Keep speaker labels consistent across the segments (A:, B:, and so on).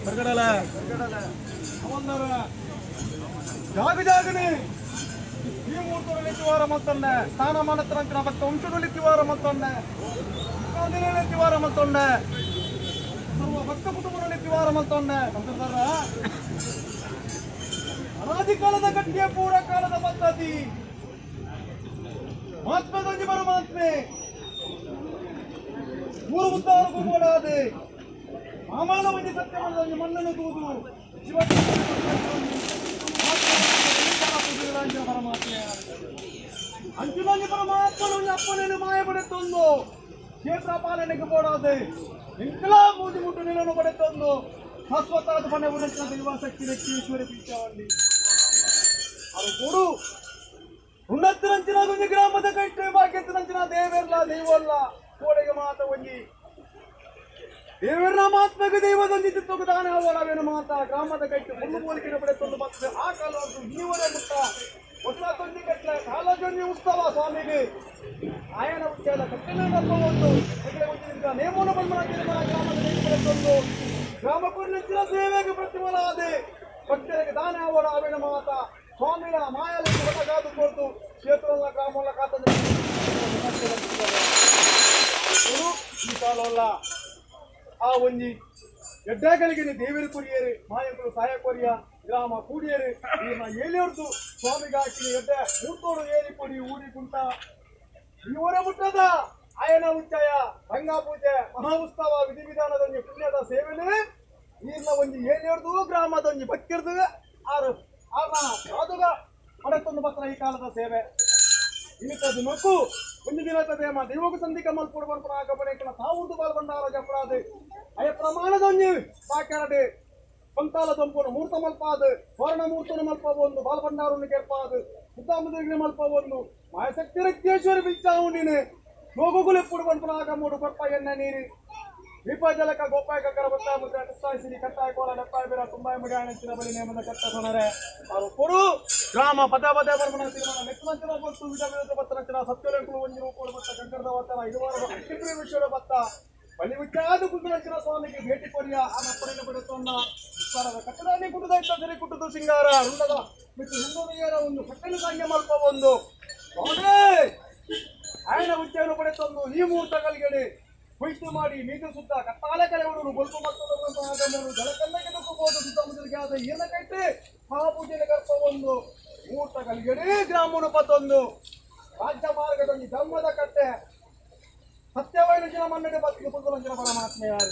A: ಬರ್ಗಡಲ ಜಾಗ ಜಾಗನೆ ಈ ಮೂರ್ತೊಡು ತಿವಾರ ಮಲ್ತೊಂಡೆ ಸ್ಥಾನಮಾನತ್ತರಂಚಿನ ಭಕ್ತ ವಂಶದಲ್ಲಿ ತಿವಾರ ಮಲ್ತೊಂಡೆ ತಿವಾರ ಮಲ್ತೊಂಡೆ ಸರ್ವ ಭಕ್ತ ಕುಟುಂಬದಲ್ಲಿ ತಿವಾರ ಮಲ್ತೊಂಡೆ ಸಂತದಾರ ಅನಾದಿ ಕಾಲದ ಗಟ್ಟಿಯ ಪೂರ ಕಾಲದ ಪದ್ಧತಿ ಮಹಾತ್ಮೆ ಪರಮಾತ್ಮೆ ಮೂರು ಉದ್ದಾರ ಗುರುಗಳಾದೆ ಮಾಮಾನ ಒಂಜಿ ಸತ್ಯವನ್ನು ಮಣ್ಣನ್ನು ತೂದು ಶಿವ ಪರಮಾತ್ಮೆ ಅಂಚಿನೊಂಜಿ ಪರಮಾತ್ಮನು ಅಪ್ಪನೇನು ಮಾಯ ಪಡೆತೊಂದು ಕ್ಷೇತ್ರ ಪಾಲನೆಗೆ ಬೋಡಾದೆ ಇಂಕಲಾ ಮೂಜಿ ಮುಟ್ಟು ನಿಲನು ಪಡೆತೊಂದು ಶಾಶ್ವತಾದ ಪಣೆ ಉನ್ನತ ದೈವಶಕ್ತಿ ಲಕ್ಷ್ಮೀಶ್ವರಿ ಪೀಠವಲ್ಲಿ ಅದು ಕೊಡು ಉನ್ನತರಂಚಿನ ಒಂಜಿ ಗ್ರಾಮದ ಕೈಟು ಭಾಗ್ಯತರಂಚಿನ ದೇವೆರ್ಲ ದೈವಲ್ಲ ಕೋಡೆಗೆ ಮಾತ ಒಂಜಿ ದೇವರ ಮಾತ್ಮೆಗೆ ದೈವದೊಂಜಿ ತಿತ್ತೊಗು ದಾನ ಅವಳವೇನು ಮಾತ ಗ್ರಾಮದ ಕೈಟು ಮುಳ್ಳು ಬೋಲಿಕಿನ ಪಡೆತೊಂದು ಬರ್ತದೆ ಆ ಕಾಲವನ್ನು ಈವರೆ ಮುಟ್ಟ ಹೊಸ ತೊಂದಿ ಕಟ್ಲೆ ಕಾಲಜೊಂಜಿ ಉತ್ಸವ ಸ್ವಾಮಿಗೆ ಆಯನ ಉಚ್ಚಾರ ಕಟ್ಟೆನ ಒಂದು ನೇಮೂನ ಬಲ್ಮನ ತೀರ್ಮಾನ ಗ್ರಾಮದ ಕೈಟು ಪಡೆತೊಂದು ಗ್ರಾಮ ಕುರಿನ ಸೇವೆಗೆ ಪ್ರತಿಫಲ ಆದೆ ಭಕ್ತರಿಗೆ ದಾನ ಅವಳ ಅವೇನ ಮಾತ ಸ್ವಾಮಿನ ಮಾಯಲಿಕ್ಕೆ ಹೊರಗಾದು ಕೊಡ್ತು ಕ್ಷೇತ್ರಲ್ಲ ಗ್ರಾಮಲ್ಲ ಕಾತಂದ್ರೆ ಈ ಕಾಲವಲ್ಲ ಆ ಒಂಜಿ ಎಡ್ಡಗಳಿಗೆ ದೇವರು ಕುರಿಯರು ಮಾಯಂಕರು ಸಹಾಯ ಕೊರಿಯ ಗ್ರಾಮ ಕೂಡಿಯರು ಈರ್ನ ಏಳಿಯರ್ದು ಸ್ವಾಮಿಗಾಕಿ ಎಡ್ಡೆ ಮೂರ್ತೋಡು ಏರಿ ಕೊಡಿ ಊರಿ ಕುಂಟ ಇವರ ಮುಟ್ಟದ ಆಯನ ಉಚ್ಚಯ ರಂಗಾ ಪೂಜೆ ಮಹಾ ಉತ್ಸವ ವಿಧಿವಿಧಾನದೊಂಜಿ ಪುಣ್ಯದ ಸೇವೆನೆ ಈರ್ನ ಒಂಜಿ ಏಳಿಯರ್ದು ಗ್ರಾಮದೊಂಜಿ ಭಕ್ತಿರ್ದು ಆರು ಆರ್ನ ಸಾಧುಗ ಪಡೆತೊಂದು ಪತ್ರ ಈ ಕಾಲದ ಸೇವೆ ಇನ್ನಿತದ್ದು ನೊಕ್ಕು ಒಂದು ದಿನ ದೇಮ ದೈವకు ಸಂಧಿ ಕಮಲ್ ಪೂರ್ವ ಆಗಮನ ತಾವುರ್ದು ಬಾಲ್ಬಂಡಾರ ಜಪರಾದೆ ಅಯ ಪ್ರಮಾಣದೊಂಜಿ ಬಾಕ್ಯಾರಡೆ ಪಂತಾಲ ದೊಂಪುನು ಮೂರ್ತ ಮಲ್ಪಾದ ಸ್ವರ್ಣ ಮೂರ್ತನು ಮಲ್ಪ ಒಂದು ಬಾಲ್ಬಂಡಾರನ್ನು ಕೆರ್ಪಾದ ಮುದ್ದಾಮುದಿಗೆ ಮಲ್ಪ ಒಂದು ಮಾಯಶಕ್ತಿ ರಕ್ತೇಶ್ವರಿ ಬಿಚ್ಚಾವುಂಡಿನೆ ಲೋಕಗುಲೆ ಪುಡುಬಂಪುನ ಆಗಮೂಡು ಕೊರ್ಪ ಎಣ್ಣ ನೀರು ವಿಪಜಲಕ ಗೋಪಾಯ ಕಕ್ಕರ ಬತ್ತ ಮುದ್ರ ಕತ್ತಾಯಿಸಿರಿ ಕಟ್ಟಾಯ ಕೋಲ ನೆಪ್ಪಾಯ ಬಿರ ತುಂಬಾಯ ಮುಡಿ ಆಣಂಚಿನ ಬಲಿ ನೇಮದ ಕಟ್ಟ ಸೊನರೆ ಅವರು ಕೊಡು ಗ್ರಾಮ ಪದ ಪದೇ ಬರ್ಮನ ತೀರ್ಮಾನ ಲೆಕ್ಕನಂಚಿನ ಗೊತ್ತು ವಿಧ ವಿಧ ಬತ್ತನಂಚಿನ ಸತ್ಯಲೆಂಕುಲು ಒಂಜಿ ರೂಪೋಡು ಬತ್ತ ಕಂಕರದ ವತ್ತನ ಇದುವಾರ ಅಕ್ಕಿಪ್ರಿ ವಿಶ್ವದ ಬತ್ತ ಬಲಿ ವಿಚಾದ ಕುಂದನಂಚಿನ ಸ್ವಾಮಿಗೆ ಭೇಟಿ ಕೊರಿಯ ಆ ನಪ್ಪಡಿನ ಬಿಡುತ್ತೊಂದ ವಿಸ್ತಾರದ ಕಟ್ಟಡಾನಿ ಕುಟುದ ಇತ್ತ ಸರಿ ಕುಟುದು ಸಿಂಗಾರ ರುಂಡದ ಮಿತ್ತು ಹುಂಡುನಿಯರ ಒಂದು ಕಟ್ಟಲು ಸಾಂಗ್ಯ ಮಲ್ಪ ಒಂದು ಸ್ವಾಮಿ ಆಯನ ಉಚ್ಚೆಯನ್ನು ಪಡೆತೊಂದು ಈ ಮುಹೂರ್ತ ಕಲ್ಗಡೆ ಹೊಯ್ತು ಮಾಡಿ ಮೀದು ಸುತ್ತ ಕತ್ತಾಲೆ ಕಲೆಗಳು ಬೊಲ್ಪು ಮಕ್ಕಳು ಜಲಕಲ್ಲಗೆ ನುಗ್ಗಬಹುದು ಸುತ್ತಮುತ್ತಲಿಗೆ ಆದ ಏನ ಕಟ್ಟಿ ಮಹಾಪೂಜೆನ ಕರ್ಪ ಒಂದು ಮುಹೂರ್ತ ಕಲ್ಗಡೆ ಗ್ರಾಮನು ಪತ್ತೊಂದು ರಾಜ್ಯ ಮಾರ್ಗದಲ್ಲಿ ಧರ್ಮದ ಕಟ್ಟೆ ಸತ್ಯವೈನಜಿನ ಮನ್ನಡೆ ಬತ್ತಿಗೆ ಪುಂಜನ ಪರಮಾತ್ಮ ಯಾರು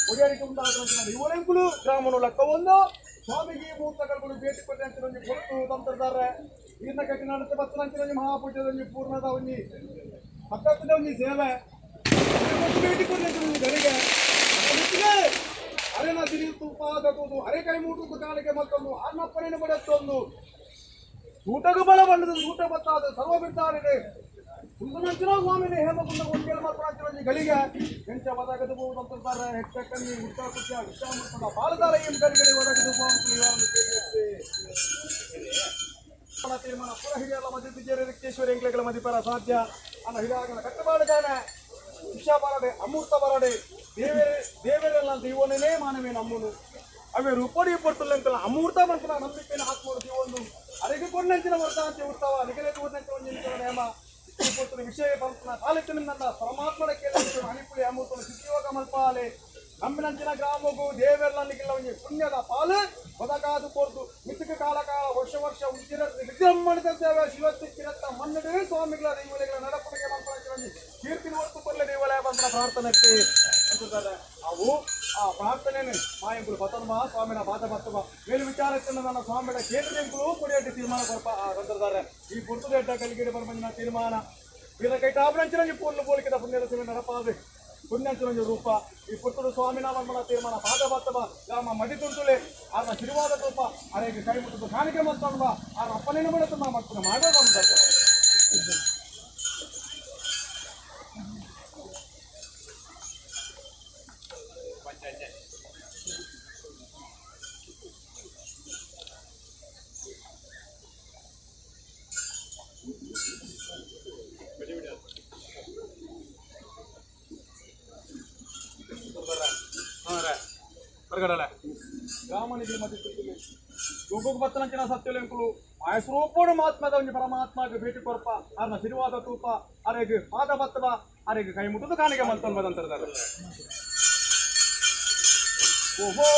A: ಒಡಿಯರಿಗೆ ಉಂಟಾದ ಇವರೆಂಕುಲು ಗ್ರಾಮನು ಲೆಕ್ಕ ಒಂದು ಸ್ವಾಮಿಗೆ ಮುಹೂರ್ತಗಳು ಭೇಟಿ ಕೊಟ್ಟೆ ಕೊಟ್ಟು ತಂತ್ರದಾರೆ ಈರ್ನ ಕಟ್ಟಿ ನಡತೆ ಬತ್ತನಂಚಿನ ಮಹಾಪೂಜೆದಲ್ಲಿ ಪೂರ್ಣದ ಒಂಜಿ ಪಕ್ಕದ ಒಂಜಿ ಸೇವೆ ಭೇಟಿ ಕೊಟ್ಟೆ ಗಡಿಗೆ ಅರೆನ ತಿರಿತು ಪಾದಕುದು ಅರೆ ಕೈ ಮೂಟುದು ಕಾಲಿಗೆ ಮತ್ತೊಂದು ಅನ್ನಪ್ಪನೇನು ಪಡೆಯತ್ತೊಂದು ಊಟಗೂ ಬಲ ಬಂದದ್ದು ಊಟ ಬತ್ತಾದ ಸರ್ವ ಬಿದ್ದಾರಿದೆ ಕುಂದನಂಚಿನ ಸ್ವಾಮಿನೇ ಹೇಮಕುಂದ ಒಂದೇಳು ಮಾತ್ರ ಗಳಿಗೆ ಎಂಚ ಒದಗದು ಅಂತಾರೆ ಹೆಚ್ಚ ಕಮ್ಮಿ ಉತ್ತ ಕುತ್ಯ ವಿಶ್ರಾಮದ ಬಾಲದಾರ ಏನು ಗಳಿಗೆ ಒದಗದು ತೀರ್ಮಾನ ಪುರ ಹಿರಿಯರ ಮಧ್ಯೆ ರಿಕ್ತೇಶ್ವರಿ ಎಂಕ್ಲೆಗಳ ಮದಿಪರ ಸಾಧ್ಯ ಅನ್ನ ಹಿರಿಯಾಗಲ ಕಟ್ಟುಪಾಡುದಾನೆ ವಿಷ ಬರಡೆ ಅಮೂರ್ತ ಬರಡೆ ದೇವರೇ ದೇವರೆಲ್ಲ ದೈವನೇ ಮಾನವೇ ನಮ್ಮನು ಅವೇ ರೂಪಡಿ ಪೊರ್ತುಲ್ಲಂತಲ್ಲ ಅಮೂರ್ತ ಮನ್ಪುನ ನಂಬಿಕೆನ ಆತ್ಮರು ದೀವೊಂದು ಅರೆಗೆ ಕೊಣ್ಣಂಚಿನ ವರ್ತಂತಿ ಉತ್ಸವ ಅರಿಗೆಲೆ ತೂರ್ನಂಚಿನ ಒಂಜಿ ನೇಮ ಈ ಪೊರ್ತುನ ವಿಷಯ ಪಂಪುನ ತಾಲೂಕಿನ ನನ್ನ ಪರಮಾತ್ಮನ ಕೇಳಿ ಅಣಿಪುಳಿ ಅಮೂರ್ತನ ಸಿದ್ಧಿಯೋಗ ಮಲ್ಪಾಲೆ ನಮ್ಮಿನಂಚಿನ ಗ್ರಾಮಗೂ ದೇವೆಲ್ಲನಿಗೆಲ್ಲ ಒಂಜಿ ಪುಣ್ಯದ ಪಾಲು ಬದಕಾದು ಕೊರ್ದು ಮಿತಿಕ ಕಾಲ ಕಾಲ ವರ್ಷ ವರ್ಷ ಉಜ್ಜಿರ ವಿಜೃಂಭಣಿತ ಸೇವೆ ಶಿವತ್ತಿ ಕಿರತ್ತ ಮನ್ನಡೆ ಸ್ವಾಮಿಗಳ ದೈವಲೆಗಳ ನಡಪಡಿಗೆ ಮಲ್ಪನಂಚಿನ ಕೀರ್ತಿನ ಹೊರತು ಕೊರ್ಲೆ ದೇವಾಲಯ ಬಂದ ಪ್ರಾರ್ಥನೆಕ್ಕೆ ಅಂತಿದ್ದಾರೆ. ಅವು ಆ ಪ್ರಾರ್ಥನೆ ಮಾಯಂಕುಲು ಬತನ್ಮ ಸ್ವಾಮಿನ ಬಾಧ ಬತ್ತವ ಮೇಲು ವಿಚಾರಕ್ಕೆ ನನ್ನ ಸ್ವಾಮಿಗಳ ಕೇಂದ್ರಗಳು ಕೊಡಿಯಟ್ಟಿ ತೀರ್ಮಾನ ಕೊರ್ಪ ತಂದಿದ್ದಾರೆ. ಈ ಗುರ್ತದ ಎಡ್ಡ ಕಲಿಗೆಡೆ ಬರ್ಮಂಜಿನ ತೀರ್ಮಾನ ವೀರ ಕೈಟಾಬ್ರಂಚಿನ ಪೂರ್ಣ ಬೋಲಿಕೆದ ಪುಣ್ಯದ ಸೇವೆ ನಡಪಾದೆ ಪುಣ್ಯಂಚಿನ ರೂಪ ಈ ಪುತ್ತೂರು ಸ್ವಾಮಿನ ಮನ್ಮನ ತೀರ್ಮಾನ ಪಾದ ಬತ್ತವ ಗ್ರಾಮ ಮಡಿ ತುಂಟುಲೆ ಆರ್ನ ಶಿರುವಾದ ರೂಪ ಅರೆಗೆ ಕೈ ಮುಟ್ಟುದು ಕಾಣಿಕೆ ಮತ್ತೊಂಬ ಆರ್ನ ಅಪ್ಪನೇನು ಮಾಡುತ್ತ ಮಕ್ಕಳು ಮಾಡೋದು ಹೊರಗಡಲೆ ಗ್ರಾಮನಿಗೆ ಮಧ್ಯೆ ಗೊಗ್ಗೊಗ್ ಬತ್ತನಂಚಿನ ಸತ್ಯಲೆಂಕುಲು ಮಾಯಸ್ವರೂಪೋಡು ಮಹಾತ್ಮದ ಒಂಜಿ ಪರಮಾತ್ಮಗೆ ಭೇಟಿ ಕೊರ್ಪ ಅರ್ನ ಸಿರುವಾದ ತೂಪ ಅರೆಗ್ ಪಾದ ಬತ್ತವ ಅರೆಗ್ ಕೈ ಮುಟ್ಟುದು ಕಾಣಿಗೆ ಮಲ್ತೊಂಬ ನಂತರದಾರ ಓಹೋ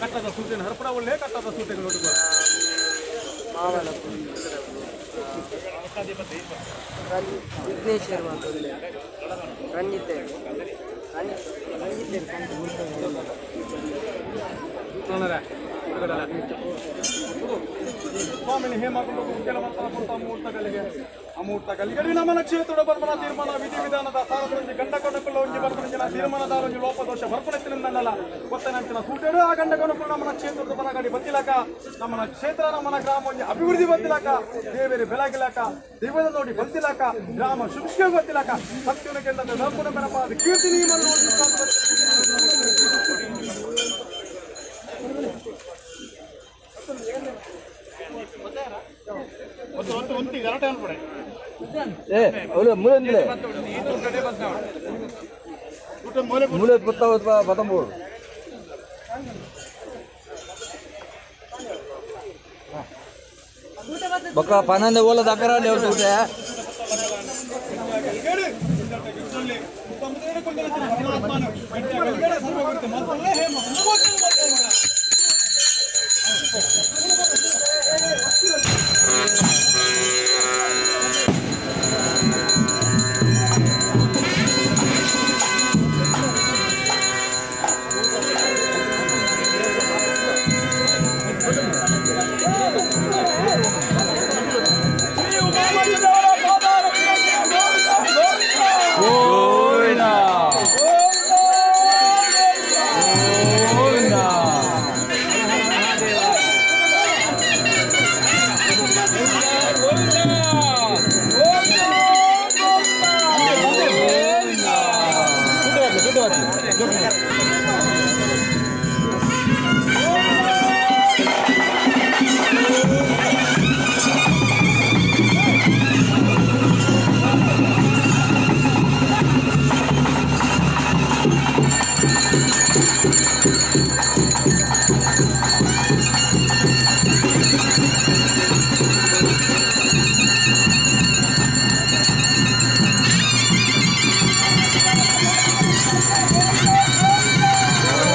A: ಕಟ್ಟದ ಸೂಟೆನ ಹರಪಡ ಒಳ್ಳೆ ಕಟ್ಟದ ಸೂಟೆಗೆ ನೋಡುವ
B: ವಿಘ್ನೇಶ್ವರ ರಂಜಿತ್ ರಂಜಿತ್
A: ಸ್ವಾಮಿನಿ ಹೇಮಕೊಂಡು ಮುಹೂರ್ತಗಳಿಗೆ ಅಮೂರ್ತಗಳಿಗೆ ನಮನ ಕ್ಷೇತ್ರದ ಬರ್ಮನ ತೀರ್ಮಾನ ವಿಧಿ ವಿಧಾನದ ಸಾರದೊಂಜಿ ಗಂಡ ಕೊನಕುಲ್ಲ ಒಂಜಿ ಬರ್ಪಣಂಚಿನ ತೀರ್ಮಾನದ ಒಂಜಿ ಲೋಪದೋಷ ಬರ್ಪಣೆತ್ತಿನಲ್ಲ ಗೊತ್ತನಂಚಿನ ಸೂಟೆಡು ಆ ಗಂಡ ಕೊನಕುಲ್ಲ ನಮ್ಮನ ಕ್ಷೇತ್ರದ ಬರಗಡಿ ಬತ್ತಿಲಕ ನಮ್ಮನ ಕ್ಷೇತ್ರ ನಮ್ಮನ ಗ್ರಾಮ ಒಂಜಿ ಅಭಿವೃದ್ಧಿ ಬತ್ತಿಲಕ ದೇವೇರಿ ಬೆಳಗಿಲಕ ದೈವದ ನೋಡಿ ಬತ್ತಿಲಕ ಗ್ರಾಮ ಶುಭ್ಯ ಗೊತ್ತಿಲಕ ಸತ್ಯನ ಕೆಂಡದ ನರ್ಪಣ ಬೆನಪ ಅದು ಕೀರ್ತಿ ನಿಯಮ
C: ಮೂಲೆ ಪತ್ತೊಂಬತ್ತು ಬಕ್ಕ ಪನ್ನೊಂದು ಓಲ ದಕ್ಕರ ಸೂಟೆ
A: Oh,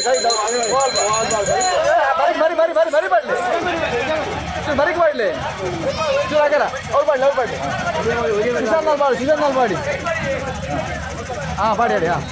C: ಬರಿ ಬರಿ ಬರಿ ಬರಿ ಬರಿ ಬಾಡ್ಲಿ ಬರೀಕ್ ಬಾಡ್ಲಿ ಚೂರು ಹಾಕಲ್ಲ ಅವ್ರು ಬಾಡ್ಲಿ ಅವ್ರು ಬಾಡ್ಲಿ ಸುಶಾಂತ್ ನಾಲ್ ಬಾಡಿ ಸುಶಾಂತ್ ನಾಲ್ ಬಾಡಿ ಹಾಂ ಬಾಡಿ ಅಡಿ ಹಾಂ